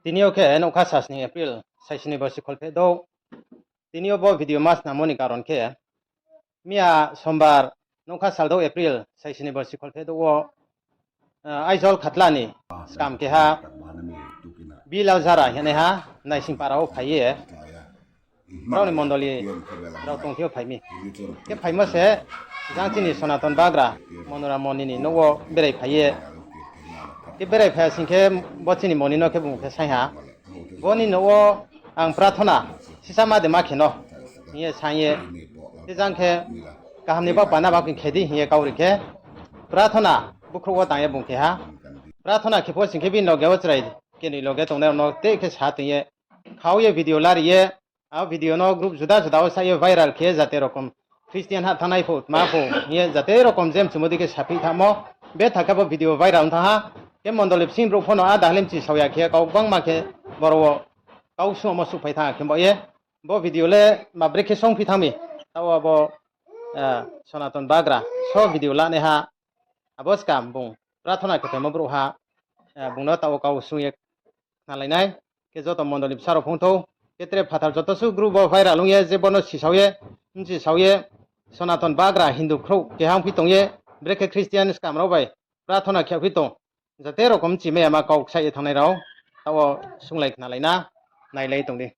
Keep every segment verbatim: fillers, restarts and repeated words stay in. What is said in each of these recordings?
Tini yo khe nougkha sasni April, saisini borsi kholpheh douh. Tini yo bo video ma snamo ni karon khe, miya Sombar, nougkha saldouh April, saisini borsi kholpheh douh wo, Aizawl Khatla ni skam keha Bilal Jara hingnaiha Naisingpara wo phai ye, brao ni mondoli rao tongthing yo phai mi. Khe phaimo se jang chini Sonaton bagra Monoram Moni ni nouh wo berai phai ye. Khe berai phai ya sing khe bo chini Moni no khe bung khe saing ha, bo ni nouh wo ang prathona sisa ma de ma khe no hing ye saing ye. Khe jang khe kaham ni baoh panda ma khe khe di hing ye kau ri khe, prathona bukhrouh wo tang ye bung khe ha. Prathona khe pho sing khe bini loge wo chrai kenoi loge tongnai rao no te khe sa tong ye, khau ye video lari ye, a video no group juda juda wo sa ye viral khe jate rokom Christian hah thanngnai pho tma pho hing ye jate rokom je mchumo dei khe saphi thanngmo, betha khe bo video viral ong thanng ha. Khe mondoli bsing brouh pho no ada hale mchi sao ya khe kau gbangma khe boro wo kau sungmo suhphai thanng ha khe bo ye. Bo video le ma brekhe songphi thanng mi, taoh wo bo Sonaton bagra so video lanaiha abo skam bung prathona khe phaimo brouhha, bung no taoh wo kau sung ye khnalai nai. Khe joto mondoli bsa rao phung thou, khe tre phathar joto suh group wo viral ong ye je bo no sisao ye, mchisao ye, Sonaton bagra Hindu khrouh keha ongphi tong ye, brekhe Christian skam rao bai prathona khe phi tong, jate rokom mchimai ya ma kau ksaih ye thanngnai rao, taoh wo sunglai khnalai na, nailai tong di.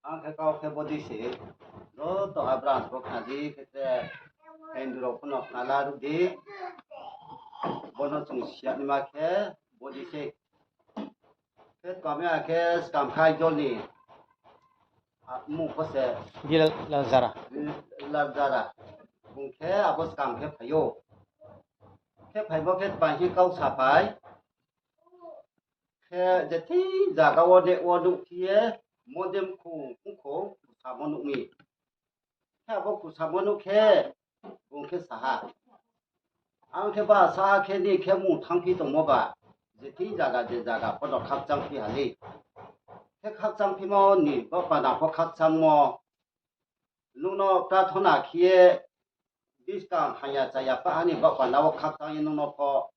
Ang khe kau khe bo dei se, joto ha branch bo khna di, khe tre Hindu rao pho no khna la ruh di. Bo no chung siyanaima khe bo dei se. Khe tma mi ya khe skam khai jol ni, mmung pho se Bilal Jara. Bung khe abo skam khe phai ou. Khe phaimo khe tma hing kau saphai. Khe je thing zaga wo ne wo nuhphi ye, mo de mkhong mkhong khusamo nuh mi. Khe abo khusamo nuh khe, bung khe sa ha, ang khe ba sa khe ni khe mung thanngphi tongmo ba, je thing zaga je zaga pho no khakchangphi ha lei. Khe khakchangphimo ni baoh panda pho khakchangmo, nung no prathona khe ye, buskang hamya chaya pha ha ni baoh panda wo khakchang ye nung no pho,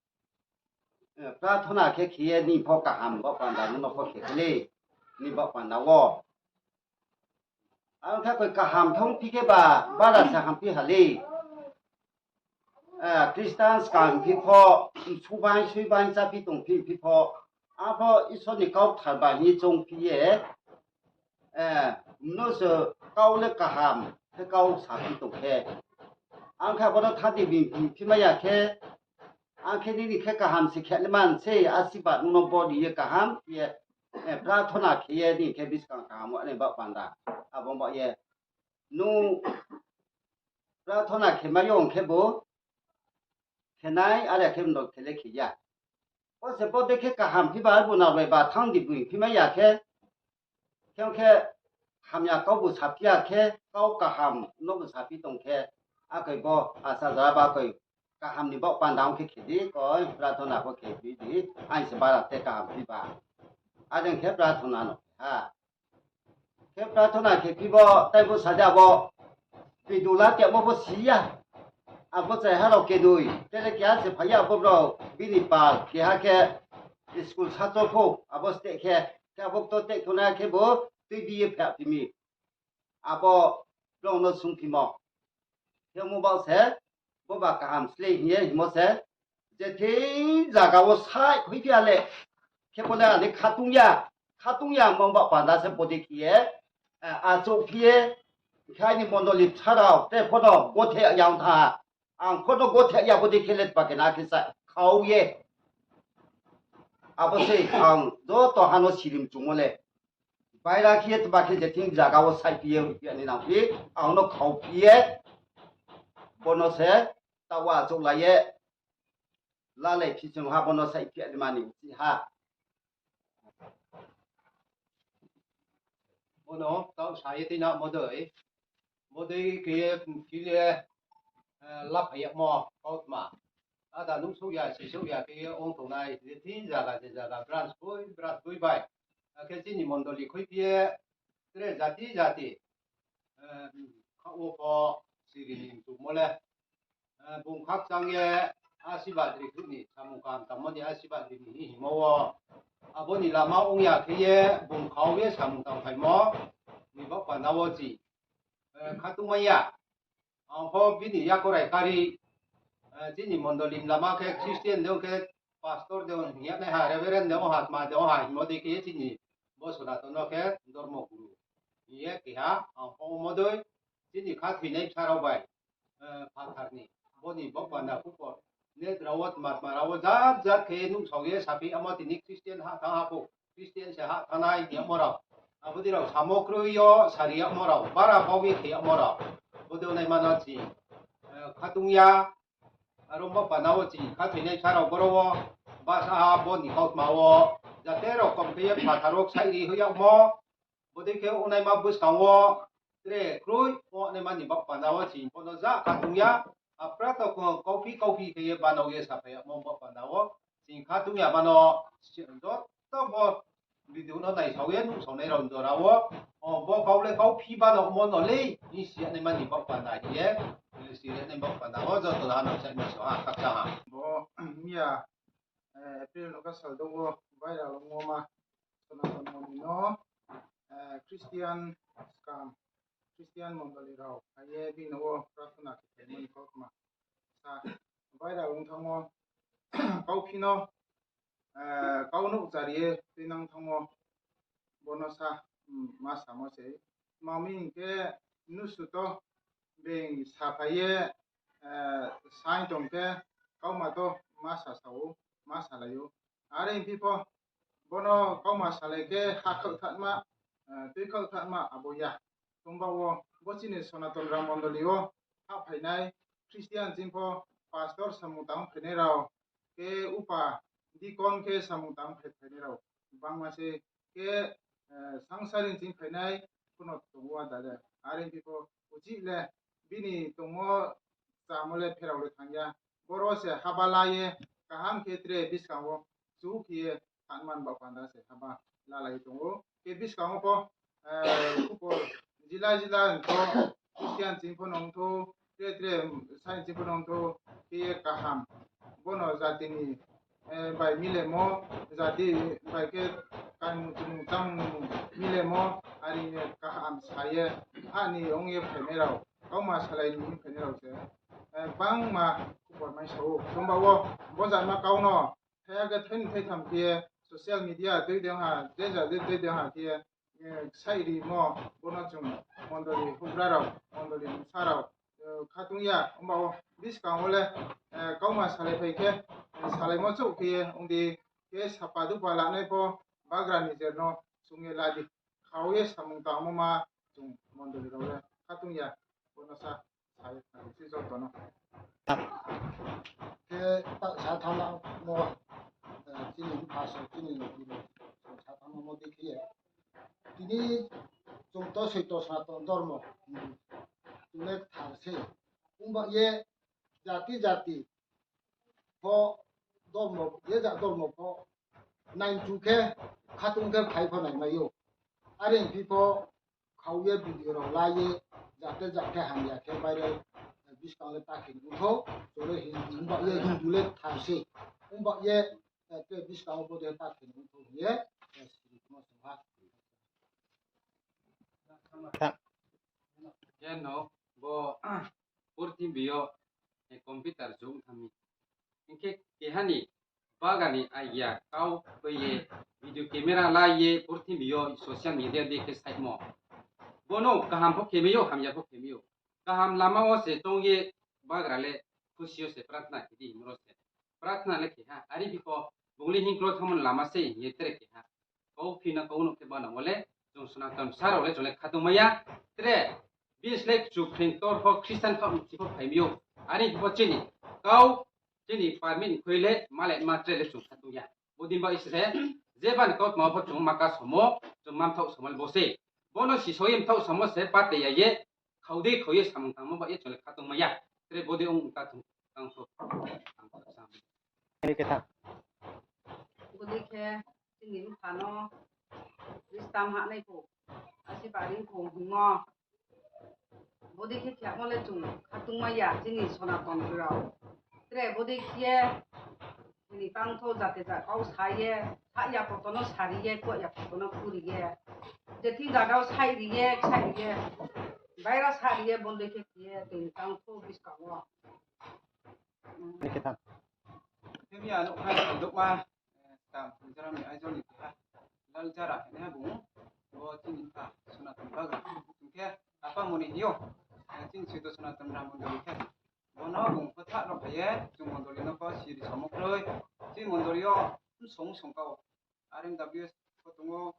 prathona khe khe ye ni pho kaham baoh panda nung no pho khe khe lei, ni baoh panda wo. Ang khe koi kaham thongphi khe ba, bara se hamphi ha lei. Christian skang phi pho, msubaing suibaing cháphi tongphi phi pho, arpho Isor ni kau kthar bai hing ye choungphi ye, mnusu kau le kaham khe kau saphi tong khe, ang khe abo no thadi bini phi mai ya khe, ang khe nini khe kaham se khe le man se, asiba nung no body ye kaham ye, prathona khe ye nini khe buskang kaham wo ni baoh panda. Abo ba ye, nung prathona khe mai yo ong khe bo khe nai, are khe mdol khe le khe ya. Bo se bo dei khe kaham phi ba, bo nrao bai ba thanng di bung phi mai ya khe, khe ong khe hamya kau bo saphi ya khe, kau kaham no bo saphi tong khe, akoi bo asa jora ba koi kaham ni baoh panda ong khe khe di, koi prathona pho khe phi di, aini se bara te kaham phi ba. Are ong khe prathona no khe ha. Khe prathona khe phi bo, tei bo sa di abo, kidula kemo pho si ya. Abo chrai ha rao kedui, tre le keha se phai ya abo brao, bini pal keha khe school sacho pho, abo steh khe, khe abo kto teh khonai khe bo, tuibi ye phai phi mi. Abo brao no sungphimo. Khe omo baoh se, bo ba kaham slei hing ye hingmo se, je thing zaga wo sai khuiphi ya le, khe bo le ani khatung ya, khatung ya mong baoh panda se bo dei khe ye, achouh phi ye, khe aini mondoli bsa rao, tre pho no gothe ya ong tha, ang pho no gothe ya bo dei khe le tma khe na khe sa khau ye. Abo se ang joto ha no sirim chungmo le. Baira khe ye tma khe je thing zaga wo saiphi ye hoihphi ya ni nangphi, ang no khauphi ye, bo no se taoh wo achouhlai ye, lalai phi chung ha bo no saiphi ya ni mani uchih ha. Bo no taoh sa ye tuinangmo dei, bo dei khe ye, khe ye, laphai yagmo kautma. Ada nuhsouh ya, sisouh ya khe ye ong tongnai, je thing zaga, je zaga, branch boi, branch boi bai. Akhe chini mondoli khuiphi ye, tre jati jati, khaoh wo pho siri ni mchumo le, bung khakchang ye, asirbad ri khuh ni, samung kaham tangmo ni asirbad ri ni hing hingmo wo, Abo ni lama ong ya khe ye bung khau ye samung tangphaimo ni baoh panda wo chi, eh, khatungmai ya. Ang pho bini yakorai kari, eh, chini mondoli ni lama khe Christian de ong khe, pastor de ong hing ya nai ha, reverend de ong ha, tma de ong ha hingmo dei khe ye chini bo Sonaton no khe dormo guru hing ye keha ang pho omo dei chini khathoinai bsa rao bai, eh, phathar ni, bo ni baoh panda khupor net rao wo, tma tma rao wo jat jat khe nuhsao ye saphi, amo tini Christian ha thanng ha pho, Christian se ha thanngnai hing yagmo rao, abo dei rao samo kroi yo sari yagmo rao, bara bau ye khe yagmo rao, bo dei naima no chi, eh, khatung ya. Aro baoh panda wo chi khathoinai bsa rao boro wo, basa ha bo ni kautma wo, jate rao kom khe ye phathar wo ksaih ri hoih yagmo, bo dei khe ongnaima buskang wo, tre kroi ongnaima ni baoh panda wo chi bo no ja khatung ya, aprato kauphi kauphi khe ye banao ye saphai yagmo baoh panda wo, chi khatung ya mano, joto bo video no naisao ye nuhsaonai rao ni jora wo, o, bo kau le kauphi banaomo no le hing si ya naima ni baoh panda hing ye, eh, si ya nai baoh panda wo joto no hano saimo so ha, khakchang ha. Bo, miya, eh, April no ka sal do wo viral ongmo ma, Sonaton Mondoli no, eh, Christian skam, Christian mondoli rao phai ye bini wo prathona khe phaimo ni kautma sa viral ong thanngmo, kauphi no, eh, kau no uchari ye tuinang thanngmo, bo no sa, mm, ma samo se. Tma hing khe, nusu to being saphai ye, eh, saing tong khe, kauma to ma sasa ou, ma salai ou. Are hingphi pho, bo no kauma salai khe ha khaoh thanma, eh, tui khaoh thanma abo ya. Tongba wo, bo chini Sonaton Ram Mondoli wo hahphainai Christian ching pho pastor samung tang phainai rao, khe upa, deacon khe samung tang phai phainai rao bangma se, khe, eh, sangsari ching phainai pho no tong ou ada le. Are hingphi pho uchih le bini tongmo chamo le pherao le thanng ya. Boro se haba la ye kaham khe tre buskang wo chu khe ye thanngma ni baoh panda se haba lalai tong ou. Khe buskang wo pho, eh, khupor jila jila pho Christian ching pho nong thou, tre tre saing ching pho nong thou, khe ye kaham. Bo no jati ni, eh, bai milemo, jati bai khe kaimung chumung chámung milemo, are ye kaham sa ye, ha ni ong ye phainai rao, kauma salai ni hing phainai rao se, eh, bangma khupor mai sa ou. Tongba wo, bo jatma kau no thaiha khe thaini thaitham khe ye social media tui dei ha, je ja dei tui dei ha khe ye, eh, saih rimo, bo no chung mondoli houhgra rao, mondoli bsa rao, eh, khatung ya, ongba wo buskang wo le, eh, kauma salai phai khe, eh, salaimo chouh khe ye ong di, khe sapa dupa lanai pho bagra nijer no sung ye la di. Khau ye samung tangmo ma chung mondoli rao le khatung ya, bo no sa. Sai, sai, si joto no. Khe ta sa thanngmo, eh, chini mpha so, chini logi rao, sa thanngmo dei khe ye. Tini chung to soito Sonaton dormo, chung le kthar se. Ongba ye jati jati pho dormo, ye ja dormo pho naingchu khe, khatung khe phai pho naimai ou. Are hingphi pho khau ye video rao la ye, jate jate hamya khe viral, buskang le ta khe ongthou, choro Hindu, ongba ye Hindu le kthar se. Ongba ye, eh, tre buskang wo bo de ta khe ongthou hing ye, eh, siri khemo song ha. Khe no bo purthimbi yo, eh, computer jug thanng mi. Hing khe keha ni bagra ni idea kau khui ye video camera la ye purthimbi yo social media dei khe saihmo. Bo no kaham pho khe mai ou, hamya pho khe mai ou. Kaham lama wo se tong ye bagra le khusi yo se prathna khe di hingmo ro se. Prathna le khe ha, are phi pho bung le hingklo thanngmo ni lama se hing ye tre khe ha. Kau phi no kau no khe banao wo le, chung Sonaton bsa rao le chung le khatung mai ya. Tre, bini slái kchu phreing ktor pho Christian khaoh ni thing pho phai mi ou. Are phi pho chini kau, chini permit khui le, ma le ma tre le chung khatung ya. Bo din ba ise, je bani kautma pho chung ma ka samo, chung ma mthaoh samo le bo se. Bo no sisao ye mthaoh samo se, pate ya ye, khau dei khau ye samung tangmo ba ye chung le khatung mai ya. Tre bo dei ong ka thung, tang so. Bodei khe chini mpha no, Kristan hahnai pho, asi bari pho hingmo. Bodei khe khemo le chung khatung mai ya, chini Sonaton rao. Tre bodei khe ye, Ni tang tho jate ja kau sa ye, sa ya poto no sari ye, kua ya poto no kuri ye. Je thing zaga wo sai ri ye, sai ri ye. Baira sa ri ye, bondoi khe khe ye, tini tang tho buskang wo. Ni khe tang. Khe mi ano khai sa dokma, eh, tang, Mizoram ni Aizawl ni keha Lal Jara hing ye bung, bo chini pha Sanatan bagra. Hing khe, apa moni hing yo, eh, chini sito Sanatan Ram Mondoli khe. Bono bung pho tha rao phai ye, chung mondoli no pho siri somo kroi. Chini mondoli yo song song kau. R M W S pho tong ou,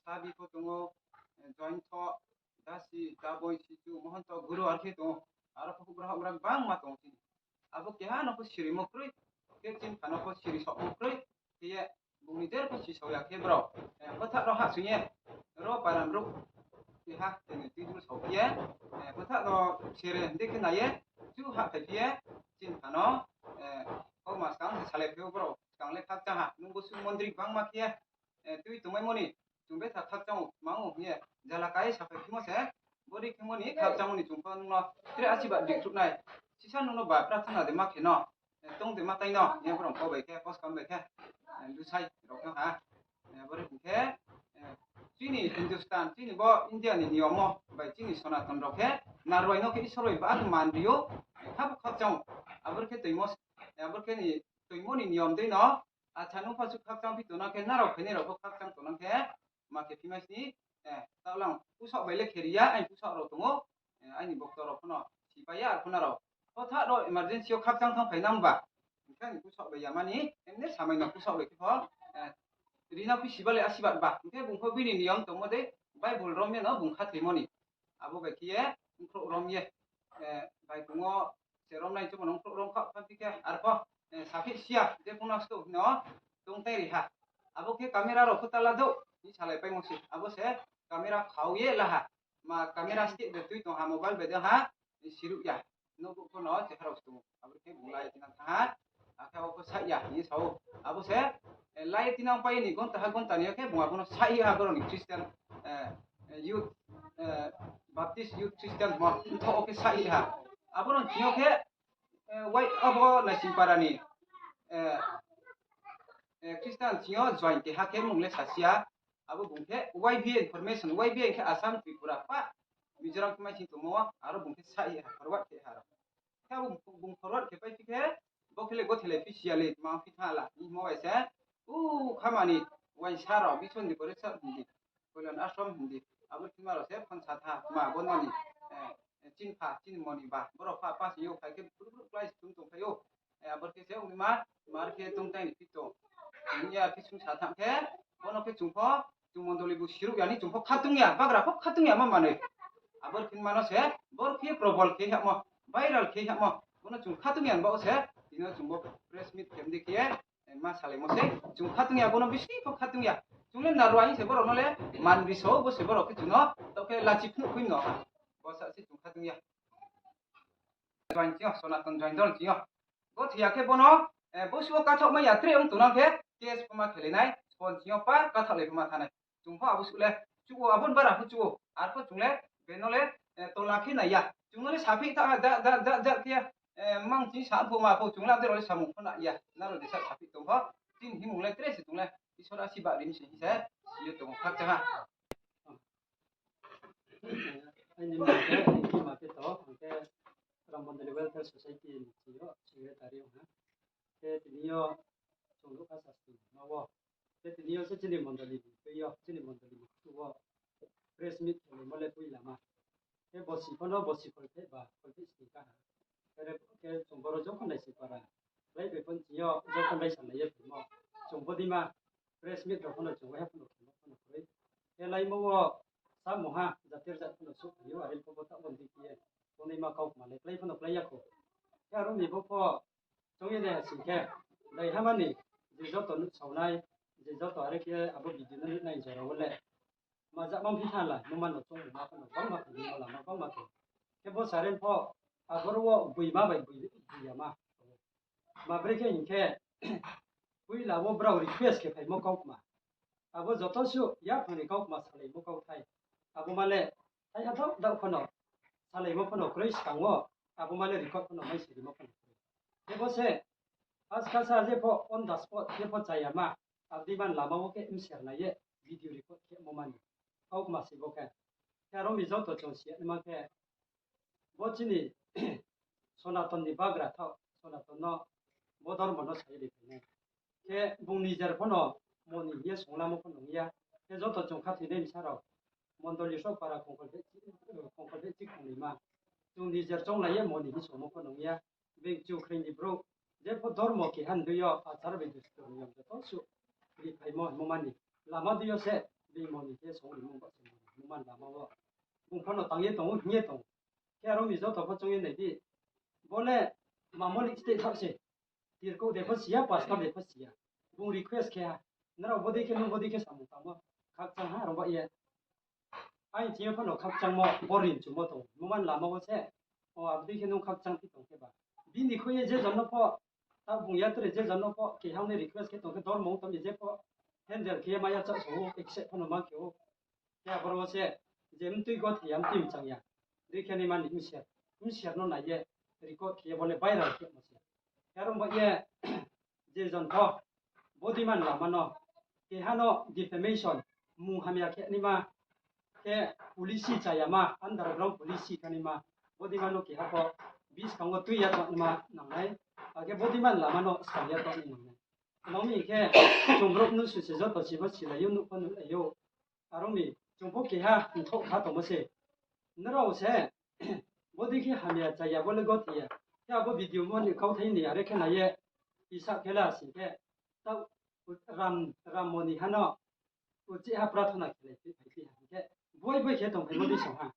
Sabi pho tong ou, eh, Join tho, Dasi, Daboi, Sichu, Mohonto, Guru ar khe tong ou. Aro pho houhgra houhgra bangma tong ou chini. Abo keha no pho sirimo kroi, khe chini pha no pho siri somo kroi, khe ye bung ni jer pho sisao ya khe brao, eh, pho tha rao hahsoing ye, ro param ro keha, tini tui dul sao khe ye, eh, pho tha no sere hing di khe nai ye, chu hahphai phi ye, chini pha no, eh, kauma skang se salai phi ou brao, skang le khakchang ha, nung bo su mondri bangma khe ye, eh, tui tongmaimo ni, chung betha khakchang ou, mang ou hing ye, jala kai saphai phimo se, bodei khemo ni khakchangmo ni chung pho nung no tre asiba di khruh nai, sisa nung no ba prarthana de ma khe no, eh, tong de ma tai no, hing ye brao kau bai khe, poskam bai khe, eh, lusai rao khe ha, eh, bodei hing khe, eh, chini Hindustan, chini bo India ni niyom wo bai chini Sanatan rao khe, narwai no khe Isor bai ba khe man ri ou, eh, khabo khakchang ou, abor khe toimo, eh, abor khe ni toimo ni niyom dei no, acha nung pho su khakchang phi tongnang khe, nrao phainai rao pho khakchang tongnang khe, ma khe phi mai sini, eh, taoh lang pusaoh bai le khe ri ya, aini pusaoh rao tong ou, eh, aini bokto rao pho no sipai ya, arphuh nrao pho tha rao emergency yo khakchang thanng phai nang ba, hing khe aini pusaoh bai yama ni, emne samai no pusaoh bai khe pho, eh, ri na phi siba le asiba ba, hing khe bung pho bini niyom tongmo dei, Bible rom ye no bung khathoimo ni. Abo bai khe ye, bkhrouh rom ye, eh, bai bung wo se rom nai chumo no bkhrouh rom kha pha phi khe, arpho, eh, saphi si ya, je phung no sto hing no, tongtai ri ha. Abo khe camera rao pho tala douh, hing salai paimo se. Abo se camera khau ye la ha. Ma camera stick de tui tong ha, mobile bai de ha, siruh ya. Nouhbouh pho no chehara se tong ou. Abo khe bung lai ye tinang thanng ha. Akhe abo pho saih ya hing ye sa ou. Abo se, eh, lai ye tinang pai ni gonta ha gonta ni yo khe bung abo no saih ha, brao ni Christian, eh, youth, eh, Baptist Youth Christian mo, mthoh wo khe saih ha. Abo no ching yo khe, eh, wai abo Naisingpara ni, eh, eh, Christian ching yo join keha khe mung le sasi ya. Abo bung khe Y B A information, Y B A khe Assam, Tripura, pa, Mizoram khe mai sing tongmo, aro bung khe saih ha, forward khe ha rao. Khe abo bung forward khe pai phi khe, bo khe le, bo khe le phi si ya le, tma phi thanng la, hingmo bai se, u, khamani, uaingsa rao, Mission Decoration hing di, Kalyan Ashram hing di, abo thima rao se phangsa tha, tma bo no ni, eh, chini pha, chini moni ba, brao pha, pa sing yo phai khe, bru bru klái se chung tongphai ou. Eh, abor khe se ongma, mar khe tongtai ni phi tong. Tini ya phi sung sa thanng khe, bono khe chung pho, chung mondoli bu siruh ya ni chung pho khatung ya, bagra pho khatung ya ma manoi. Abor khe mano se, bor khe probol khe hamo, viral khe hamo, bono chung khatung ya ni baoh se, tini yo chung bo press meet khe mdi khe, eh, ma salaimo se, chung khatung ya, bono bisi pho khatung ya. Chung le narwai se borao no le, man ri so, bo se borao khe chung no, taoh khe lachi phnuh khui no. Bo sa se chung khatung ya. Join ching yo, Sanatan Join dol ching yo. Bo thoi ya khe bono, eh, bo suh wo kathaoh mai ya tre ong tongnang khe, case pho ma khelai nai, spon ching yo pa kathaoh lai pho ma thanng nai. Chung pho abo suh le, chuh wo, abo ni bara pho chuh wo, arpho chung le, beno le, eh, tola khe nai ya. Chung no le saphi tha, ja, ja, ja, ja khe, eh, mang ching sa pho ma pho chung le, abo rao le samung pho na ya. Nrao de sa saphi tong pho, chini himung le tre se chung le, Isor asiba rim se hing se, si ye tong khakchang ha. Aini mung khe, aini mung khe to, ang khe Ram Mondoli Welfare Society ni ching yo secretary ong ha. Khe tini yo chung ruhkha sasti ma wo. Khe tini yo se chini mondoli ni tui yo, chini mondoli ni khuh wo press meet khelaimo le poila ma. Khe bosi pho no bosi kholpheh ba kholpheh sni ka ha. Khe, khe chung boro jokhon Naisingpara, lai bai pho ching yo jokhon lai salai ye phaimo. Chung bodeima press meet rao pho no chung waiha pho no khemo pho no kroi. Khe laimo wo samung ha, jati rjat pho no souhphai ou, are pho bo taoh bo di khe ye, bongnaima kaukma le klái pho no klái ya kho. Khe aro ni bo pho, chung ye nai ha sing khe, daiha mani, je joto nuhsaonai, je joto are khe abo video no nuhnai jora wo le, ma ja ma phi thanng la, numa no chung ma pho no bangma khe, numa lama bangma khe. Khe bo saren pho, aboro wo boima bai boi, boi ya ma. Ma bre khe hing khe, poila wo brao request khe phaimo kaukma. Abo joto suh yaphang ni kaukma salaimo kauthai. Abo ma le, thaiha daoh daoh pho no, salaimo pho no kroi skang wo, abo ma le record pho no mai sirimo pho no kroi. Khe bo se, Askasa jepho on the spot jepho chaya ma, abo dei man lama wo khe mser nai ye video record khe mo mani. Kaukma se bo khe. Khe aro mi joto chung si ya ma khe, bo chini Sonaton ni bagra thaoh, Sonaton no bo dormo no sa ye ri phainai. Khe bung nijer pho no moni hing ye songlamo pho nung ya. Khe joto chung khathoinai bsa rao, mondoli sroh para khongkhol beh chi khongnaima. Chung nijer chounglai ye moni hing songmo pho nung ya. Being chukhrei ni brouh, jepho dormo keha ni dei yo achar bai dustur niyom joto suh ri phaimo hingmo mani lama dei yo se being moni khe song ri mung ba se moni hingmo mani lama wo. Bung pho no tang ye tong ou, hing ye tong ou. Khe aro mi joto pho choung ye nai di. Bo le mamolik state thaoh se. Tirkouh de pho si ya, pastor de pho si ya. Bung request khe ha. Nrao bodei khe nung bodei khe samung tangmo khakchang ha, aro ba ye. Aini thing yo pho no khakchangmo, bo rim chumo tong ou. Mo man lama wo se, o, abo dei khe nung khakchang phi tong khe ba. Bini khui ye je jon no pho, ta bung ya tre je jon no pho, keha ni request khe tong khe dormo ong tong mi je pho, handle khe ye ma ya chah so ou, accept pho no ma khe ou. Khe aboro wo se, je mtui gothe ya, mtui mchang ya. Dei khe ni mani mser, mser no nai ye, record khe ye bo le viral khe mo se. Khe aro ba ye, je jon pho, bodei man lama no, keha no defamation, mung hamya khe naima, khe policy chaya ma, underground policy khe naima, bodei man no keha pho, buskang wo tui ya tong naima nang nai, akhe bodei man lama no skang ya tong nai nang nai. Tma hing khe, chung brouh mnusu se joto si pho silai ou, nuh pho nuhlai ou. Aro mi, chung pho keha mthoh kha tongmo se. Nrao se, bodei khe hamya chaya bo le gothe ya. Khe abo video mo ni kauthai ni are khe nai ye, isa khe la sing khe, tao ram, ram moni ha no, uchih ha prathona khe lai phi phai phi ha hing khe, boi boi khe tongphaimo dei song ha.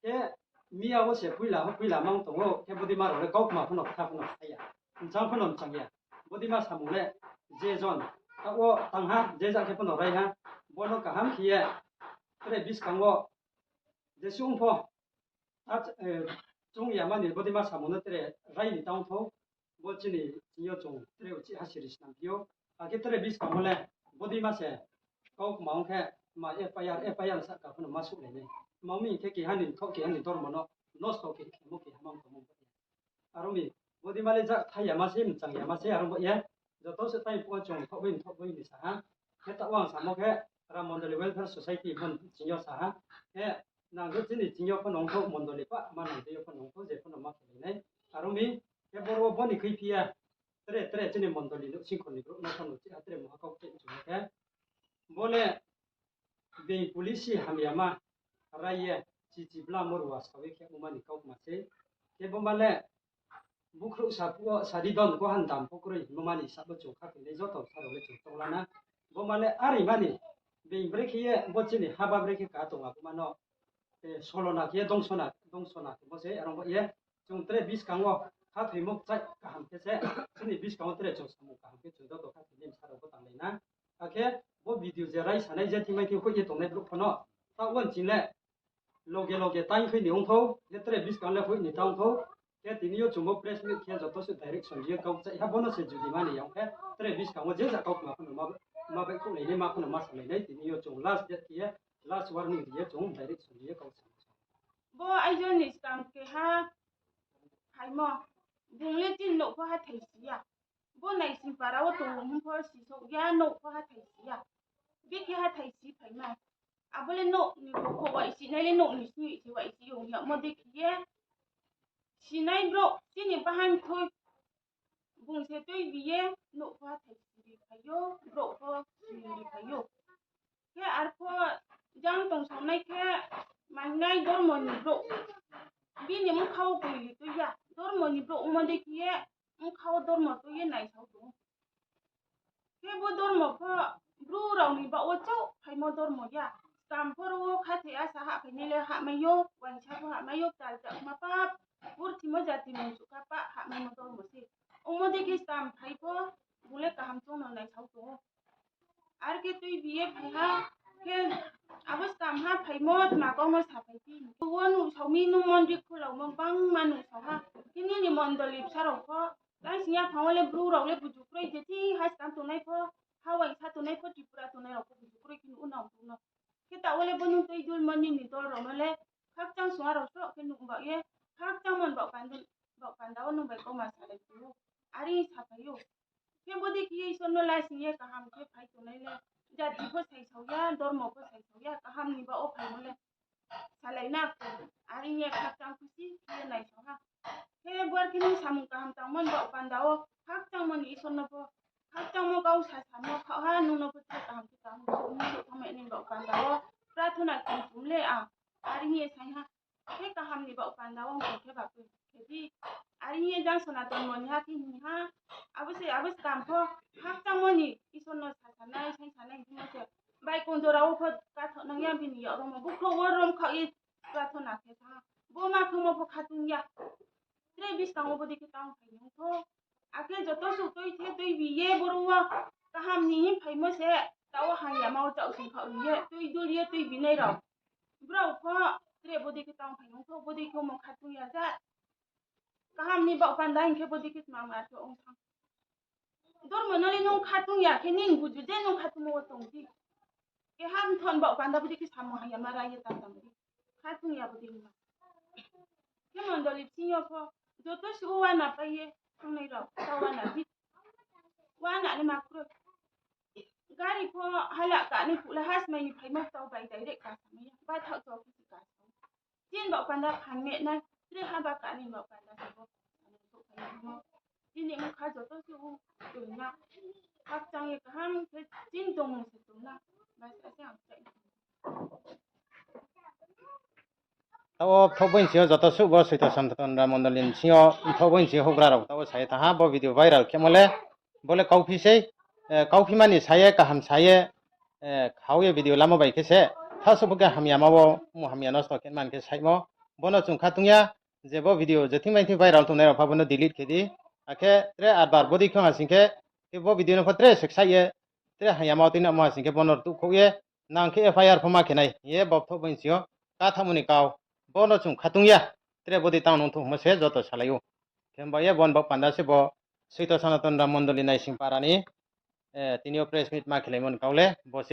Khe miya wo se poila ho poila mang tong ou, khe bodei ma rao le kaukma pho no kha pho no kha ya. Mchang pho no mchang ya. Bodei ma samung le, je jon, taoh wo tang ha, je ja khe pho no rai ha, bo no kaham khe ye, tre buskang wo, jesuh ong pho, a, chung ya mani bodei ma samung no tre rai ni tang thou, bo chini thing yo chung tre uchih ha siri snam phi ou, akhe tre buskang wo le, bodei ma se, kaukma ong khe, ma FIR, FIR sahka pho no ma suhlai nai. Tma hing khe keha ni mthoh keha ni dormo no, nosto khe khemo keha mang tongmo. Aro mi, bodei ma le ja thai ya ma se, mchang ya ma se, aro ba ye, joto se tai phuh wo chung mthoh boi mthoh boi ni sa ha. Khe taoh wo ang samo khe, Ram Mondoli Welfare Society pho ching yo sa ha. Khe nang khe chini ching yo pho no ongthou mondoli pah, ma nang tei yo pho no ongthou, je pho no ma khelai nai. Aro mi, khe boro wo bo ni khuiphi ya, tre tre chini mondoli nouhsingkhor ni brouh no pho no uchih ha tre muha kau khe chung khe. Bo le, being policy hamya ma rai ye, chichi bla mo rua sa ye khe ongma ni kaukma sei. Khe bo ma le, bukhrouh sa phuh wo sari don ko handam pho kroi hingmo mani sa bo chung kha khe le joto sa rao le chung choung la na. Bo ma le are mani, being brekhe ye bo chini haba brekhe ka tong abo ma no, solona khe ye dongsona khemo se, aro ba ye, chung tre buskang wo khathoimo kchaih kaham khe se, chini buskang wo tre chung samung kaham khe chung joto khathoi ni bsa rao bo tanglai na. Akhe bo video je raisanai je thimai khe hoih ye tongnai brouh pho no, taoh wo nching le, loge loge tang khui ni ongthou, khe tre buskang le hoih ni tang thou. Khe tini yo chung bo press meet khe joto se direction ri ye kau kchaih ha, bo no se judi mani yang khe, tre buskang wo je ja kaukma pho no ma, ma baihkhouhlai nai, ma pho no ma salai nai, tini yo chung last date khe ye, last warning ri ye chung direction ri ye kau sa. Bo aijo ni skam keha phaimo, bung le chini nouh pho hathái si ya. Bo naising para wo tong hing pho si souh ya, nouh pho hathái si ya. Bikhe hathái si phaimo. Abo le nouh ni kho waisi nai le nouh ni sni se waisi ong yagmo dei khe ye. Sinai brouh chini bahaing thoi bung se tuibi ye nouh pho hathái si ri phai ou, brouh pho si ri phai ou. Khe arpho jang tongsaonai khe mainai dormo ni brouh. Bini bkha wo koili tui ya. Dormo ni brouh ongmo dei khe ye bkha wo dormo tui ye naisao tong ou. Khe bo dormo pho Bru rao ni baoh wo chouh phaimo dormo ya. Skam pho ro wo khathoi asa hahphainai le hahmai ou, uaingsa pho hahmai ou, ktal chakma pap, purthimo jati mungchuh kha pap hahmaimo dormo se. Ongmo dei khe skam phai pho, bung le kaham choung no naisao tong ou. Are khe tuibi ye phai ha, khe abo skam ha phaimo tma kau no saphai phi. Wo nuhsao mi nung mondri khulaumo gbangma nuhsao ha. Khe nini mondoli bsa rao pho, tang sing yaphang wo le Bru rao le buju kroi je thing ha skam tongnai pho, ha uaingsa tongnai pho, Tripura tongnai rao pho buju kroi khe nuh ou nang tong no. Khe taoh wo le bo nung tuidulmo nini dol rao no le, khakchang sung ha rao sroh khe nung baoh ye, khakchangmo ni baoh panda, baoh panda wo nung bai kauma salai tong ou. Are saphai ou. Bodei khe ye Isor no lasing ye kaham khe phai tongnai le, jati pho saisao ya, dormo pho saisao ya, kaham ni baoh wo phaimo le salai na khe, are hing ye khakchang khusi khe ye naisao ha. Khe bo are khe nung samung kaham tangmo ni baoh panda wo, khakchangmo ni Isor no pho, khakchangmo kau sasamo khaoh ha, nung no pho tre kaham khe tang, nung souh thanngmai ni baoh panda wo, prathona khe chum le ang, are hing ye sai ha. Khe kaham ni baoh panda wo ong khe ba khe di. Are hing ye jang Sonaton Moni ha khe hing ha. Abo se, abo skang pho khakchangmo ni Isor no sasanai, sai sanai hingmo se. Bai kong jora wo pho kathoh nang ya bini yak romo. Bukhrouh wo rom khaoh ye prathona khe tha. Bo ma khemo pho khatung ya. Tre buskang wo bodei khe tang phai nung tho. Akhe joto suh tui the tui bi ye boro wo kaham ni hing phaimo se, taoh wo hamyama wo chaoh sing khaoh ri ye, tui dul ye tui binai rao. Brao pho tre bodei khe tang phai nung tho, bodei khe omo khatung ya ja. Kaham ni baoh panda hing khe bodei khe tma ma khe ong thang. Dormo no le nung khatung ya khe nini buju je nung khatungmo wo tong di. Keha mthon baoh panda bodei khe samung hamyama ra ye tang tang di. Khatung ya bodei hingma. Khe mondoli bsing yo pho joto suh uana pai ye thanngnai rao, tau uana di. Uana le ma kroi. Gari pho hala kani phuh le ha smai ni phaimo tau bai direct ka samai ya. Ba thaoh tau khe si ka sa. Chini baoh panda phaing me nai, tre ha ba kani baoh panda se bo. Chini mkha joto se u tong na. Khakchang ye kaham khe chini tongmung se tong na. Ba sa se ang chai. Tao bthouh boinsing yo joto suh bo Soito Sanatana mondoli ni bsing yo bthouh boinsing yo houhgra rao tao sa ye thanng ha, bo video viral khemo le, bo le kauphi sei, eh, kauphi mani sa ye, kaham sa ye, eh, khau ye video lamo bai khe se, tha suh bo khe hamyama wo, mu hamya nosto khe man khe saimo, bo no chung khatung ya, je bo video je thing bai thing viral tongnai rao pha bo no delete khe di, akhe tre arbar bodei khe ha sing khe, khe bo video no pho tre se ksaih ye, tre hamyama wo tuinamo ha sing khe bo no rtuhkhouh ye, nang khe F I R pho ma khe nai hing ye bo bthouh boinsing yo kathaohmo ni kau, bo no chung khatung ya, tre bodei tang nung thungmo se joto salai ou. Khe himba ye bo ni baoh panda se bo Soito Sanatana mondoli Naisingpara ni, eh, tini yo press meet ma khelaimo ni kau le bo se.